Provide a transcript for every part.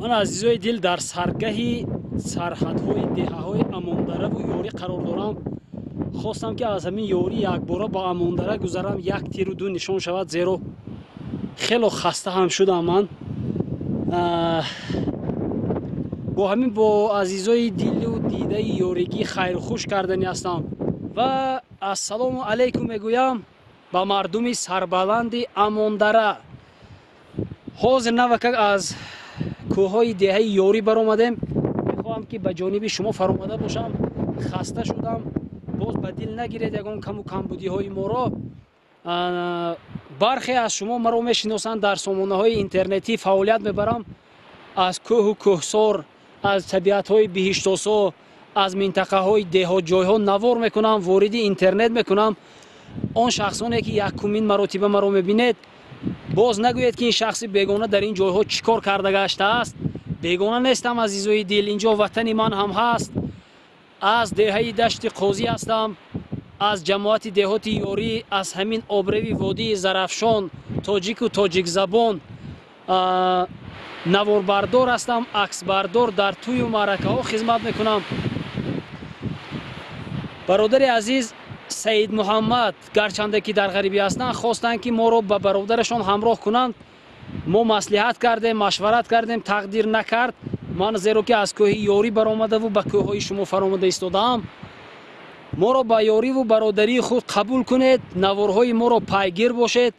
Ман азизои дил дар саргаҳи сарҳадҳои деҳаҳои Амондараву Ёрӣ қарор дорам. Хостам ки аз ҳамин Ёрӣ якбора ба Амондара гузарам, як тиру ду нишон шавад, зеро хело хаста ҳам шудам ман. Бо ҳамин бо азизои дилу дидаи ёригӣ хайрхуш кардани ҳастам ва ассалому алайкум мегӯям ба мардуми сарбаланди Амондара. Ҳозир навакак аз кӯҳҳои деҳаи Ёрӣ баромадем. Мехоҳам ки ба ҷониби шумо фаромада бошам. Хаста шудам, боз ба дил нагиред ягон каму камбудиҳои моро. Бархе аз шумо маро мешиносанд, дар сомонаҳои интернетӣ фаъолият мебарам. Аз кӯҳу кӯҳсор, аз табиатҳои биҳиштосо, аз минтақаҳои деҳотҷойҳо навор мекунам, вориди интернет мекунам. Он шахсоне ки якумин маротиба маро мебинед, боз нагӯед ки ин шахси бегона дар ин ҷойҳо чӣ кор карда гаштааст. Бегона нестам, азизои дил, инҷо ватани ман ҳам ҳаст. Аз деҳаи Дашти Қозӣ ҳастам, аз ҷамоати деҳоти Ёрӣ, аз ҳамин обрави водии Зарафшон, тоҷику тоҷикзабон. Наворбардор ҳастам, аксбардор, дар тӯю маъракаҳо хизмат мекунам. Бародари азиз Саид Муҳаммад, гарчанде ки дар ғарибӣ ҳастанд, хостанд ки моро ба бародарашон ҳамроҳ кунанд. Мо маслиҳат кардем, машварат кардем, тақдир накард. Ман зеро ки аз кӯҳи Ёрӣ баромадаву ба кӯҳҳои шумо фаромада истодаам, моро ба ёриву бародарии худ қабул кунед, наворҳои моро пайгир бошед,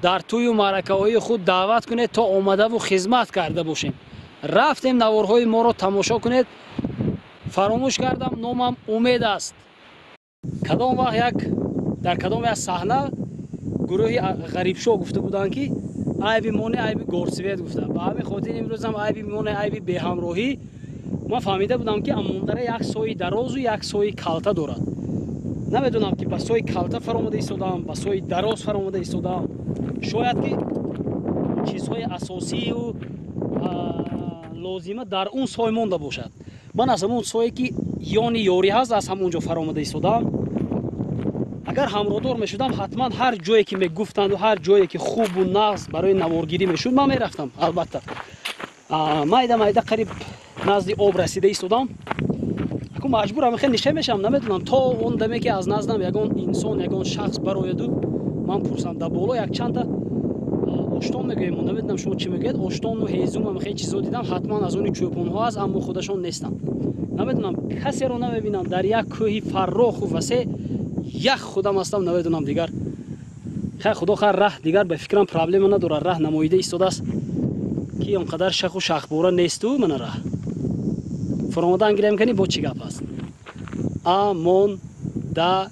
дар тӯю маъракаҳои худ даъват кунед то омадаву хизмат карда бошем. Рафтем, наворҳои моро тамошо кунед. Фаромӯш кардам, номам Умед аст. Кадом вақт як дар кадом як саҳна гурӯҳи Ғарибшоҳ гуфта буданд ки айби мо не, айби горсвет гуфта. Ба ҳамин хотир имрӯзам айби мо не, айби беҳамроҳӣ. Ман фаҳмида будам ки Амондара як сои дарозу як сои калта дорад. Намедонам ки ба сои калта фаромада истодаам, ба сои дароз фаромада истодаам. Шояд ки чизҳои асосию лозима дар он сой монда бошад. Ман аз ҳамон сое ки ёни Ёрӣ ҳаст, аз ҳамон ҷо фаромада истодаам. Агар ҳамроҳдор мешудам, ҳатман ҳар ҷое ки мегуфтанду ҳар ҷое ки хубу нағз барои наворгирӣ мешуд, ман мерафтам. Албатта майда майда қариб назди об расида истодам. Аку маҷбурам хел ниша мешавам, намедонам то он даме ки аз наздам ягон инсон, ягон шахс барояду ман пурсам. Дар боло якчанда оштон мегӯем, намедонам шумо чӣ мегӯед, оштону ҳезумам хел чизо дидам, ҳатман аз они чӯпонҳо аст, аммо худашон нестанд. Намедонам, касеро намебинам дар як кӯҳи фарроху васеъ, як худам ҳастам, намедонам дигар. Хай худо хар, раҳ дигар ба фикрам проблема надорад, раҳ намоида истодааст ки он қадар шаху шахбора несту. Мана раҳ фаромадан гирем кани бо чӣ гап аст. Амондара.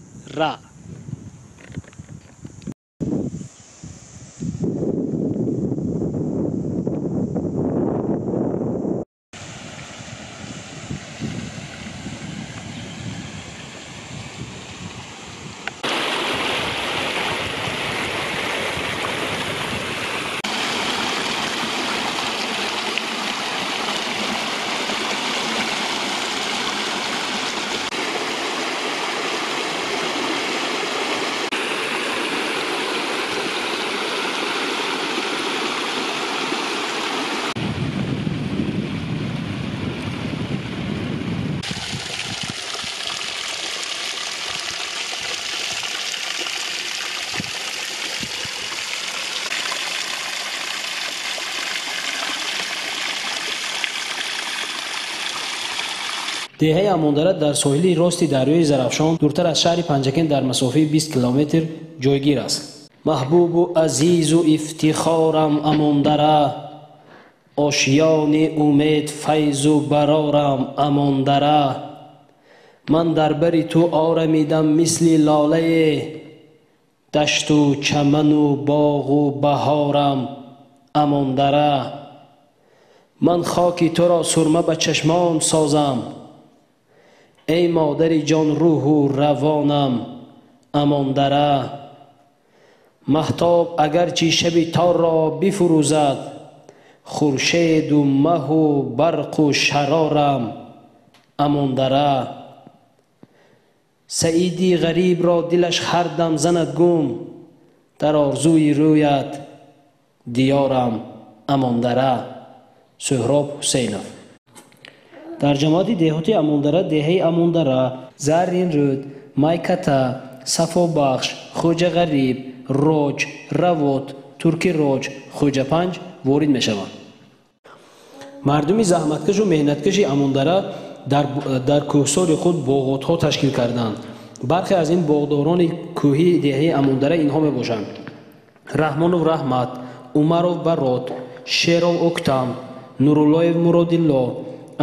Деҳаи Амондара дар соҳили рости дарёи Зарафшон, дуртар аз шаҳри Панҷакент дар масофаи 20 километр ҷойгир аст. Маҳбубу азизу ифтихорам Амондара, ошиёни умед файзу барорам Амондара. Ман дар бари ту орамидам мисли лолае, дашту чаману боғу баҳорам Амондара. Ман хоки туро сурма ба чашмон созам, эй модари ҷон рӯҳу равонам Амондара. Маҳтоб агарчи шаби торро бифурӯзад, хуршеду маҳу барқу шарорам Амондара. Саиди ғарибро дилаш ҳар дам занад гум, дар орзуи рӯят диёрам Амондара. Суҳроб Ҳусейнов. Дар ҷамоати деҳоти Амондара деҳаи Амондара, Зарринрӯд, Майката, Сафобахш, Хоҷағариб, Роҷ, Равот, Турки Роҷ, Хоҷапанҷ ворид мешаванд. Мардуми заҳматкашу меҳнаткаши Амондара дар кӯҳсори худ боғотҳо ташкил карданд. Бархе аз ин боғдорони кӯҳии деҳаи Амондара инҳо мебошанд: Раҳмонов Раҳмат, Умаров Барот, Шеров Октам, Нуруллоев Муродилло,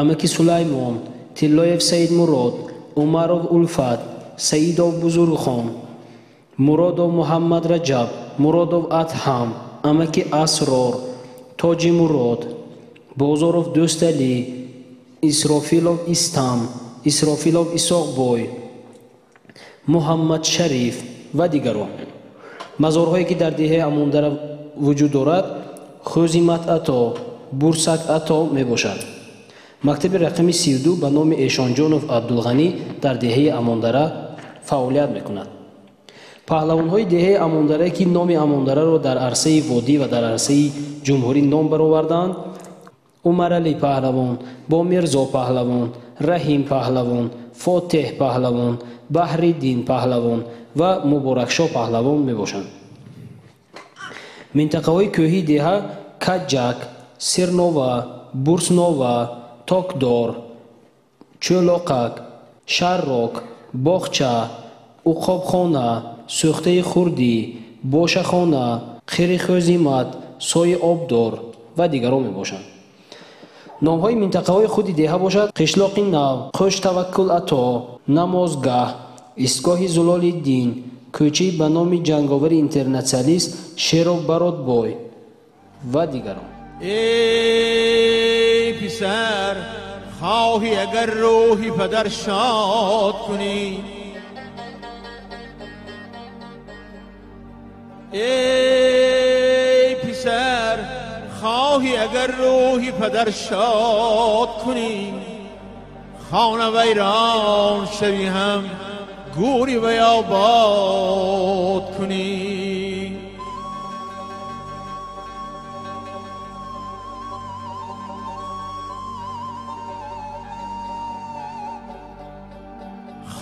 Амаки Сулаймон, Тиллоев Саидмурод, Умаров Улфат, Саидов Бузургхон, Муродов Муҳаммад Раҷаб, Муродов Адҳам, Амаки Асрор, Тоҷи Мурод, Бозоров Дӯсталӣ, Исрофилов Истам, Исрофилов Исоқбой, Муҳаммад Шариф ва дигарон. Мазорҳое ки дар деҳаи Амондара вуҷуд дорад, Хӯзимат Ато, Бурсак Ато мебошад. Мактаби рақами 32 ба номи Эшонҷонов Абдулғанӣ дар деҳаи Амондара фаъолият мекунад. Паҳлавонҳои деҳаи Амондара, ки номи Амондараро дар арсаи водӣ ва дар арсаи ҷумҳурӣ ном бароварданд, Умаралӣ паҳлавон, Бомирзо паҳлавон, Раҳим паҳлавон, Фотеҳ паҳлавон, Баҳриддин паҳлавон ва Муборакшоҳ паҳлавон мебошанд. Минтақаҳои кӯҳии деҳа Каҷак, Сирнова, Бурснова, Токдор, Чӯлоқак, Шаррок, Боғча, Уқобхона, Сӯхтаи хурдӣ, Бошахона, Қири Хӯзимат, Сои обдор ва дигарон мебошанд. Номҳои минтақаҳои худи деҳа бошад: Қишлоқи Нав, Қӯштаваккул Ато, Намозгаҳ, Истгоҳи Зулолиддин, кӯчаи ба номи ҷанговари интернатсионалист Шеров Баротбой ва дигарон. Эй писар, хоҳӣ агар рӯҳи падар шод кунӣ, эй писар, хоҳӣ агар рӯҳи падар шод кунӣ, хона вайрон шавӣ ҳам гӯри вай обод кунӣ.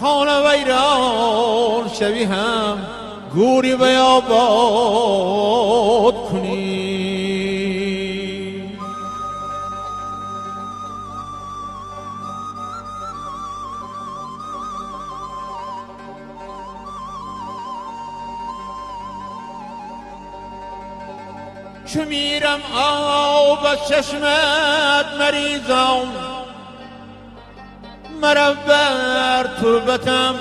خانه ویران شوی هم گوری و آباد کنی. چو میرم آب از چشمت مریضم، مرا بر تربتم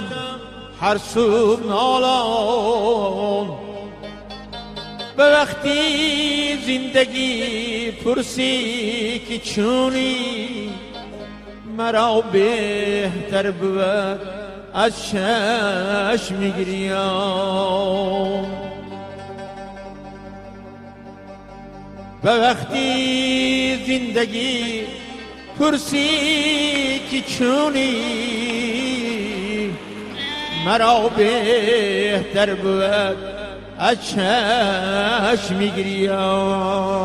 هر صبح نالان. به وقتی زندگی پرسی که چونی، مرا بهتر بود از چشم گریان. به وقتی زندگی پرسی که چونی، مرا بهتر بود از چشم گریان.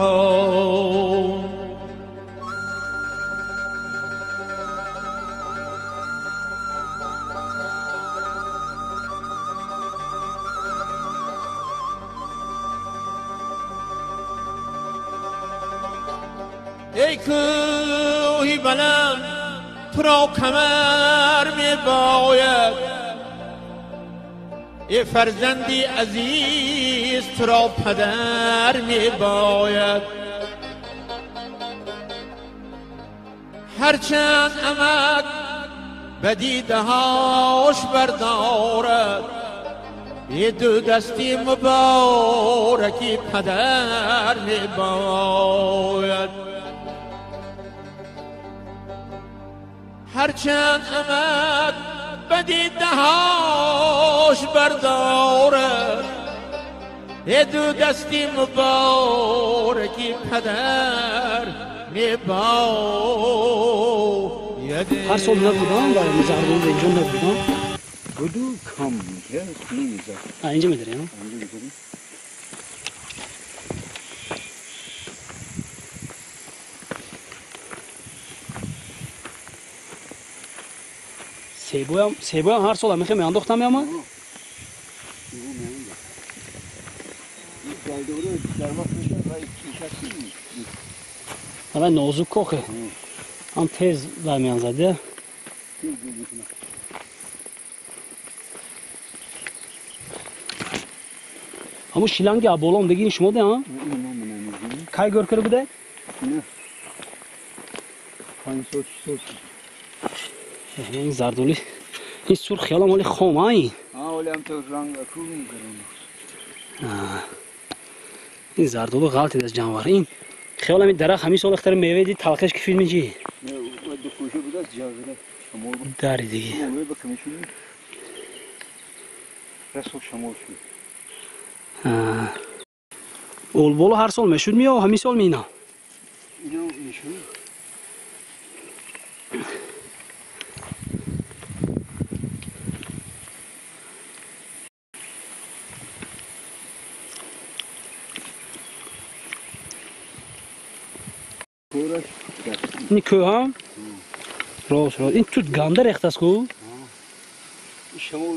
ای کوهی بلند تو را کمر می باید، ای فرزندی عزیز تو را پدر می باید. هرچند امد به دیدهاش بردارد، ای دو دستی مبارکی پدر می باید. هرچند امد به دیدهاش بردارد، ای دو دستی مبارکی پدر می باید. هر سال نبودم و زردون اینجا نبودم. بودو کم میشه نمیزه. اینجا میداریم. Себоям ҳар сол ҳамихе меандохтам меомад? Ава нозук кохе. Ҳам тез вай меанзад, я? Ҳамун шиланги аболом дигин шумо де, ҳа? Кай гөр карда буде? 5 сол, 6 сол. Ин зардоли, ин сурх хиёлам оли хом, ҳа ин? Ҳа, оли ҳам то ранг кун карам. Ин зардолу ғалт аст ҷанвар. Ин хиёлам ин дарахт ҳамин сол ихтар мева дид талхеш ки филми чи? Дари диги. Олболу ҳар сол мешуд миё ҳамин сол меина? Ин кӯҳ ҳам? Рост, рост. Ин тут ганда рехт аст ку? Шамол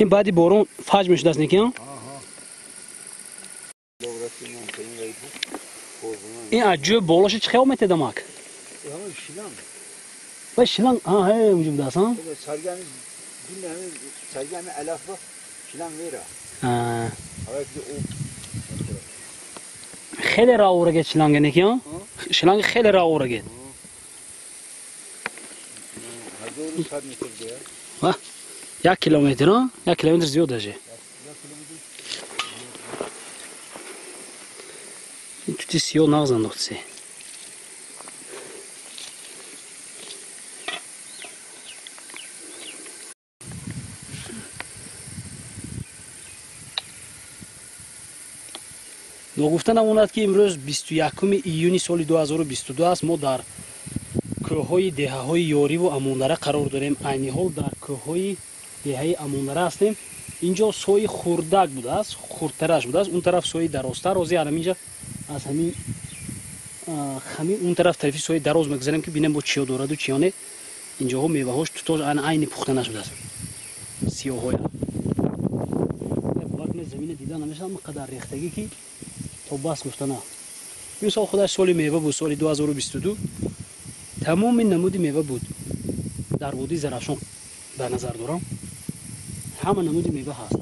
Ин баъди борон фаҷ мешудааст неки? Ин аз ҷӯ болоша чӣ хел метедамак? Ва шиланг, ҳа, ҳе, унҷо будааст, ҳа? Хеле раворагед шиланга неки, ҳа? Шиланг хеле раворагед. 1 километр, ҳа? 1 километр зиёд даже. Ин тути сиёҳ нағз андохтисе. Ногуфта намонад ки имрӯз 21 июни соли 2022 аст. Мо дар кӯҳҳои деҳаҳои Ёриву Амондара қарор дорем. Айни ҳол дар кӯҳҳои деҳаи Амондара ҳастем. Инҷо сои хурдак будааст, хурдтараш будааст. Он тараф сои дарозтар. Ҳозир ҳаминҷа аз ҳамин хамин он тараф тарафи сои дароз мегузарем ки бинем бо чиё дораду чиё не. Инҷоҳо меваҳош тутош айни пухта нашудааст. Сиёҳоя. Бовар кунед замина дида намешавад, ин қадар рехтагӣ ки то бас гуфтана. Ин сол худаш соли мева буд, соли 2022. Тамоми намуди мева буд. Дар водии Зарафшон дар назар дорам. Ҳама намуди мева ҳаст.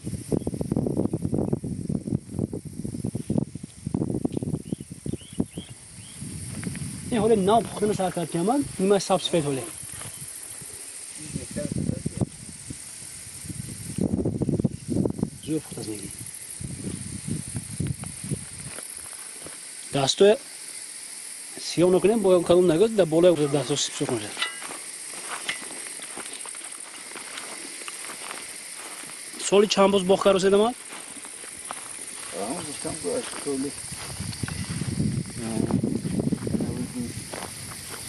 Ин ҳоле нав пухтана сар кард ки амал, нимаи сабз сафед ҳоле. Зуд пухтааст мегӣ. Дастое сиёҳ накунем, бо кадом нагӯз дар болои дасто сӯх мешавад. Соли чанд боз боғ кароседа ман? Гуфтам ки аз соли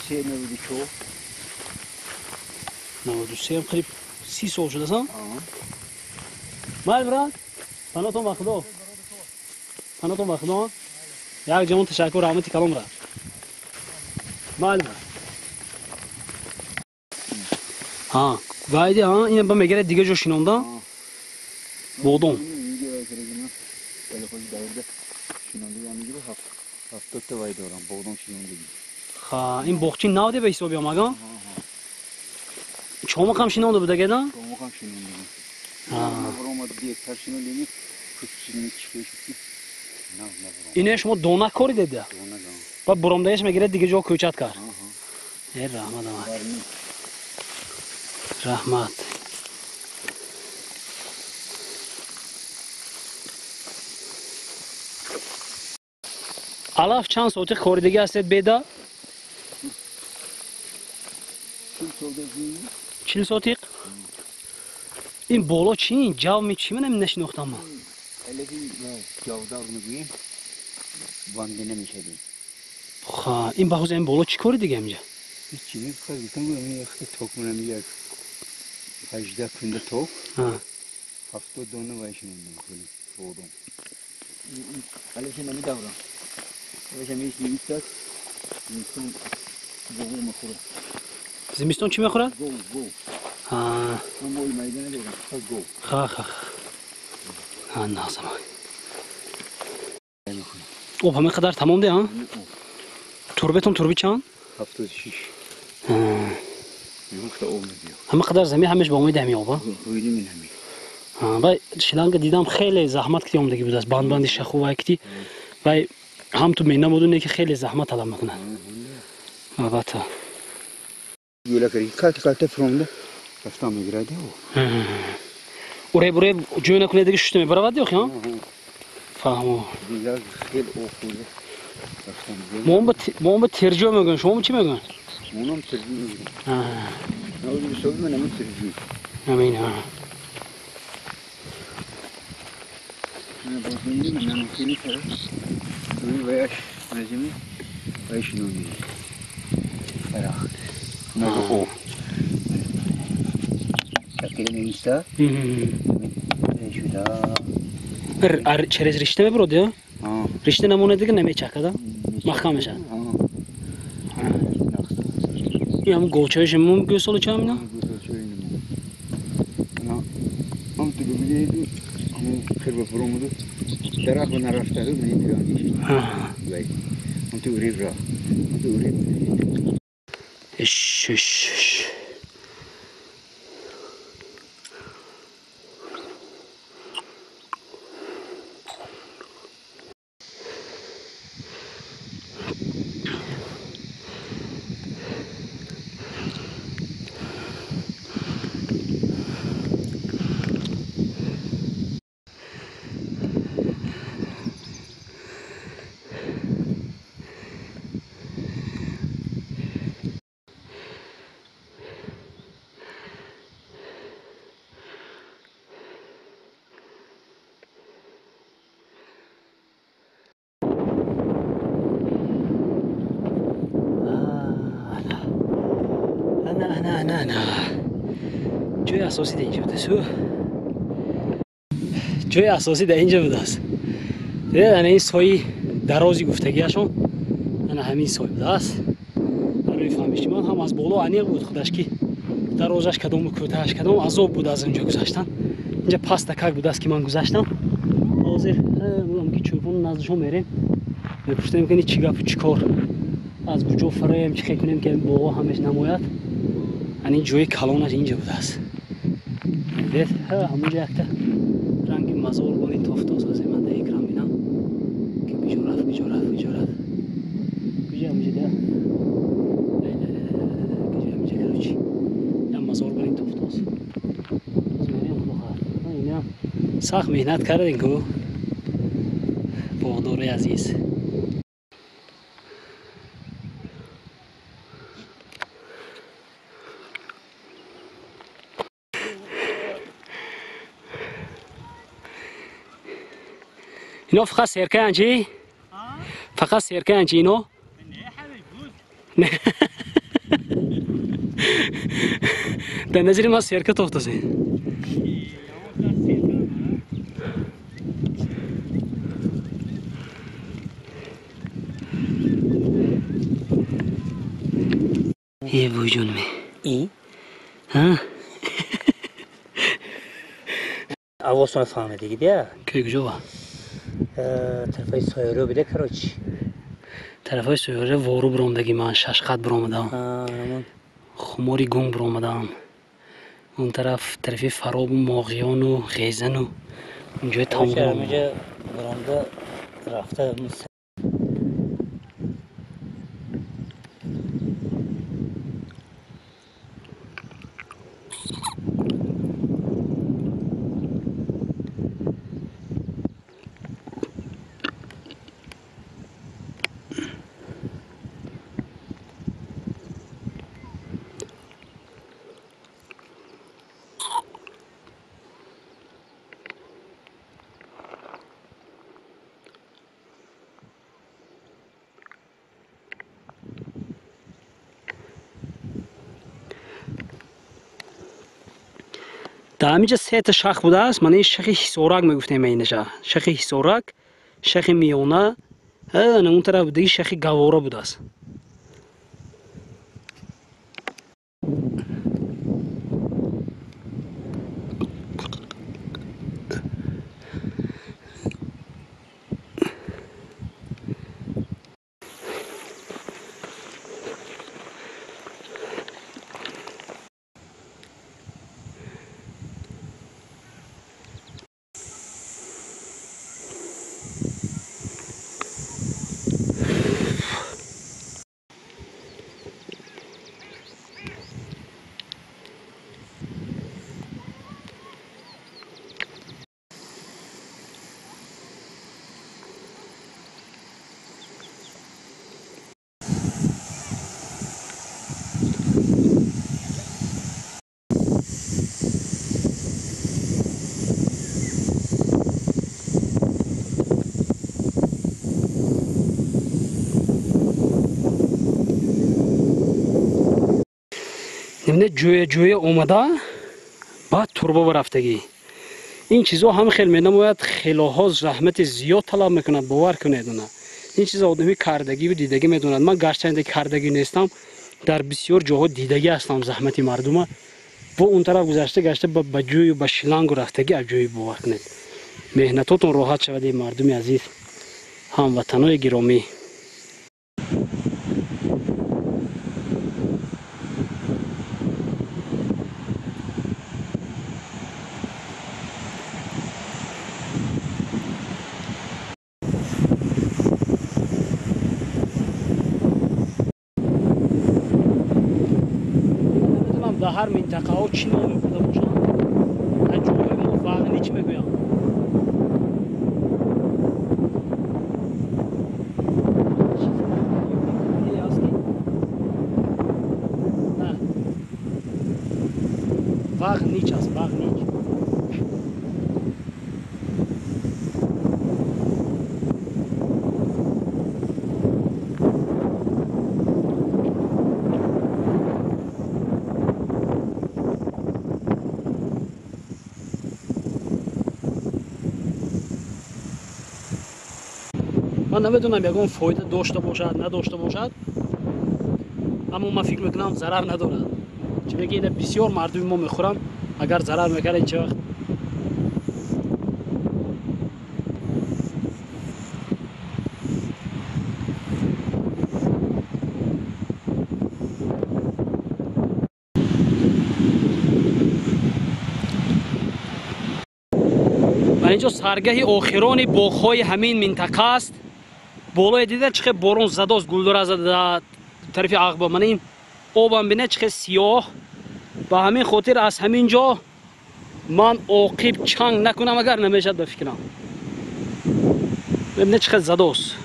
93, 94. 93 қариб 30 сол шудааст, ҳа? Майли брат, паноҳтон ба Худо. Паноҳтон ба Худо. Як ҷамон ташаккур, раҳмати калом брат. Майли брат. Ҳа, вайди, ҳа, ина ба мегирад дига ҷо шинонда. Бодом. Ха, ин боғчи нав де ба ҳисоби омага? Чомақам шинонда будагеда? Чомақам шинонда. Ине шумо дона кори деда? Ба буромдаеш мегирад дига ҷо кӯчат кард. Э, раҳмат амак. Раҳмат. Алаф чанд сотиқ коридагӣ ҳастед беда? 40 сотиқ? Ин боло чи? Ин ҷавми чи? Манам нашинохтам ман. Ха, ин бахуз ин боло чӣ кори дига инҷа? Ҳеҷ не, фақат гуфтам ин яхта ток манам як 18 кунда ток. 70 дона вайшинам бодом. Алафи намедаврам. Зимистон гов мехӯрад. Зимистон чӣ мехӯрад? Гов, гов. Ман моли майда надорам, фақат гов. Ха, ха, ха. Нағзама. Об ҳамин қадар тамом де, ҳа? Турбетон турби чанд? 76. Ҳама қадар замин ҳамеш ба умеди ҳамин об, ҳа? Вай шланга дидам хеле заҳмат кити омдагӣ будааст, бандбанди шаху вай кити. Вай ҳам ту менамуду не ки хеле заҳмат талаб мекунад. Албатта. Калта фуромда рафтан мегирад. Уреб уреб ҷӯй накунед диги шушта мебаравад ё хи? Фаҳмо. Мо ба терҷӯ мегӯем, шумо чӣ мегӯем? Онам терҷӯ мегӯем. Терҷӯ. Амин. Через ришта мебурод, ё? Ришта намонад дига намечакада? Маҳкам мешавад. Ин ҳамун говчаи шумо гӯсола чам ина? Иш, иш, иш. ҷои асосӣ дар инҷа будааст. Ҷои асосӣ дар инҷа будааст. Дидед, ана ин сои дарози гуфтагиашон ана ҳамин сой будааст. Барои фаҳмиши ман ҳам аз боло аниқ буд худаш ки дарозаш кадому кӯтаҳаш кадом, азоб буд аз инҷо гузаштан. Инҷа пастакак будааст ки ман гузаштам. Ҳозир ки чӯпон наздишон мерем, мепурсем ки чӣ гапу чӣ кор, аз куҷо фароем, чӣ хел кунем ки боғо ҳамеш намояд. Ани ҷои калонаш инҷа будааст. Дидед, ҳамонҷа якта ранги мазор бони тофтоз аз ман дар экран бинам ки куҷо рафт, куҷо рафт, куҷо рафт, куҷо ҳамонҷа да куҷо ҳамонҷа, короче я мазор бони тофтоз. Боз мерем, худо хоҳад. Инам сахт меҳнат кардем ку боғдори азиз. اینا فقط سرکه هن چی؟ فقط سرکه هن چی اینا؟ نه در نظر ما سرکه تافتازه. یه بوجون می ای؟ ها؟ آوازون فهمیدی دیگه؟ که کجا با؟ طرفای سایره بوده کروچ. طرفای سایره وارو برآمدگی من شش خط برآمدم. خماری گم برآمدم. اون طرف طرفی فراب و ماغیان و غیزن و اونجای تمام برآمده. برآمده رفته. дар ҳаминҷа сета шах будааст. Ман ин шахи ҳисорак мегуфтем, инаша шахи ҳисорак, шахи миёна, ана он тараф диги шахи гавора будааст. Нимне ҷӯя ҷӯя омада, баъд турба барафтагӣ. Ин чизо ҳам хел менамояд, хелоҳо заҳмати зиёд талаб мекунад, бовар кунед она. Ин чизо одами кардагиву дидагӣ медонад. Ман гарчанде кардагӣ нестам, дар бисёр ҷоҳо дидагӣ ҳастам заҳмати мардума. Бо он тараф гузашта гашта ба ҷӯю ба шилангу рафтагӣ аҷоиб, бовар кунед. Меҳнатотон роҳат шавад, эй мардуми азиз, ҳамватанои гиромӣ. Дар ҳар минтақаҳо чӣ ном мебурда бошанд, дар ҷоҳои мо вағнич мегӯянд. Вағнич аст, вағнич. Ман намедонам ягон фоида дошта бошад, надошта бошад, аммо ман фикр мекунам зарар надорад. Чунки ина бисёр мардуми мо мехӯранд, агар зарар мекард ин чӣ вақт. Ман инҷо саргаҳи охирони боғҳои ҳамин минтақа аст. Болои дида чӣ хел борон задост, гулдора зада тарафи Ағба. Мана ин обам бине чӣ хел сиёҳ. Ба ҳамин хотир аз ҳамин ҷо ман оқиб чанг накунам, агар намешад ба фикрам. Бибине чӣ хел задост.